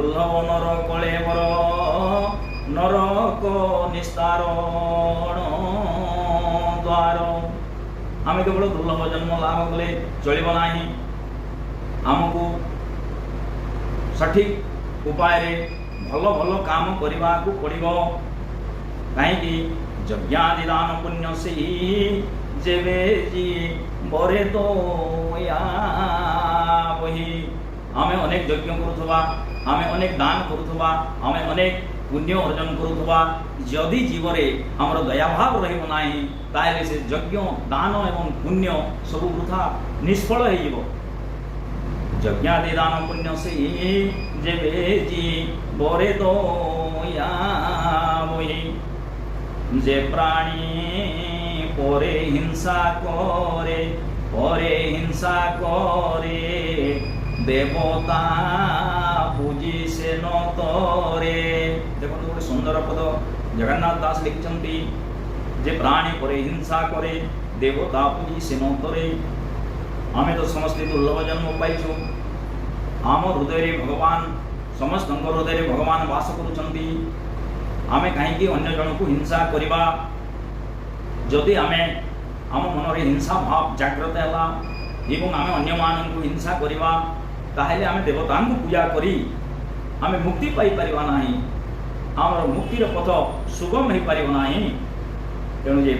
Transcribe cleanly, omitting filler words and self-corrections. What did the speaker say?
ଦୁର୍ଲଭ ନର କଳେବର ନରକ ନିସ୍ତାରଣ ଦ୍ୱାର। ଆମେ କେବଳ ଦୁର୍ଲଭ ଜନ୍ମ ଲାଭ କଲେ ଚଳିବ ନାହିଁ, ଆମକୁ ସଠିକ ଉପାୟରେ ଭଲ ଭଲ କାମ କରିବାକୁ ପଡ଼ିବ। କାହିଁକି? ଯଜ୍ଞାଦି ଦାନ ପୁଣ୍ୟ ସେଇ ଯେବେ ବରେ ଦୟା ବହି। ଆମେ ଅନେକ ଯଜ୍ଞ କରୁଥିବା, ଆମେ ଅନେକ ଦାନ କରୁଥିବା, ଆମେ ଅନେକ ପୁଣ୍ୟ ଅର୍ଜନ କରୁଥିବା, ଯଦି ଜୀବରେ ଆମର ଦୟାଭାବ ରହିବ ନାହିଁ, ତାହେଲେ ସେ ଯଜ୍ଞ, ଦାନ ଏବଂ ପୁଣ୍ୟ ସବୁ ବୃଥା, ନିଷ୍ଫଳ ହେଇଯିବ। ଯଜ୍ଞାଦି ଦାନ ପୁଣ୍ୟ ସେଇ ଯେବେ ବରେ ଦୟା ବହି। ଯେ ପ୍ରାଣୀ ପରେ ହିଂସା କରେ, ପରେ ହିଂସା କରେ, ଦେବତା ପୂଜି ସେ ନ ତରେ। ଦେଖନ୍ତୁ, ଗୋଟେ ସୁନ୍ଦର ପଦ ଜଗନ୍ନାଥ ଦାସ ଲେଖିଛନ୍ତି ଯେ ପ୍ରାଣୀ ପରେ ହିଂସା କରେ, ଦେବତା ପୂଜି ସେ ନ ତରେ। ଆମେ ତ ସମସ୍ତେ ଦୁର୍ଲଭ ଜନ୍ମ ପାଇଛୁ। ଆମ ହୃଦୟରେ ଭଗବାନ, ସମସ୍ତଙ୍କ ହୃଦୟରେ ଭଗବାନ ବାସ କରୁଛନ୍ତି। ଆମେ କାହିଁକି ଅନ୍ୟ ଜଣକୁ ହିଂସା କରିବା? ଯଦି ଆମେ ଆମ ମନରେ ହିଂସା ଭାବ ଜାଗ୍ରତ ହେଲା ଏବଂ ଆମେ ଅନ୍ୟମାନଙ୍କୁ ହିଂସା କରିବା, ତାହେଲେ ଆମେ ଦେବତାଙ୍କୁ ପୂଜା କରି ଆମେ ମୁକ୍ତି ପାଇପାରିବା ନାହିଁ। ଆମର ମୁକ୍ତିର ପଥ ସୁଗମ ହେଇପାରିବ ନାହିଁ। ତେଣୁ ଯେ